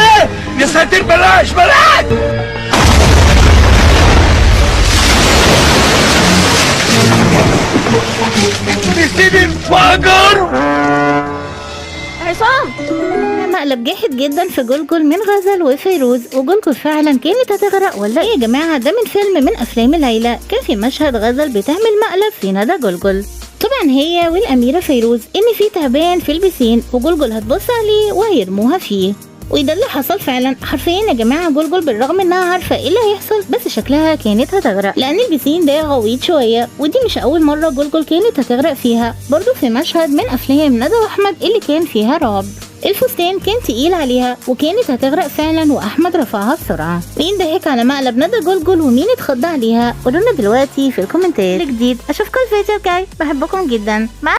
ايه؟ يا ساتر، بلاش بلاش. البسين انفجر. عصام، مقلب جاحد جدا في جلجل من غزل وفيروز، وجلجل فعلا كانت هتغرق ولا ايه يا جماعة؟ ده من فيلم من افلام العيلة، كان في مشهد غزل بتعمل مقلب في ندى جلجل، طبعا هي والاميره فيروز، ان في تعبان في البسين وجلجل هتبص عليه وهيرموها فيه، وده اللي حصل فعلا. حرفيا يا جماعة جلجل بالرغم انها عارفه ايه اللي هيحصل بس شكلها كانت هتغرق، لان البسين ده غويط شوية، ودي مش اول مرة جلجل كانت هتغرق فيها. برضو في مشهد من افلام ندى واحمد اللي كان فيها رعب، الفستان كان تقيل عليها وكانت هتغرق فعلا واحمد رفعها بسرعة. مين ضحك على مقلب ندى جلجل ومين اتخض عليها؟ قولولنا دلوقتي في الكومنتات. الجديد اشوفكم الفيديو الجاي، بحبكم جدا. مع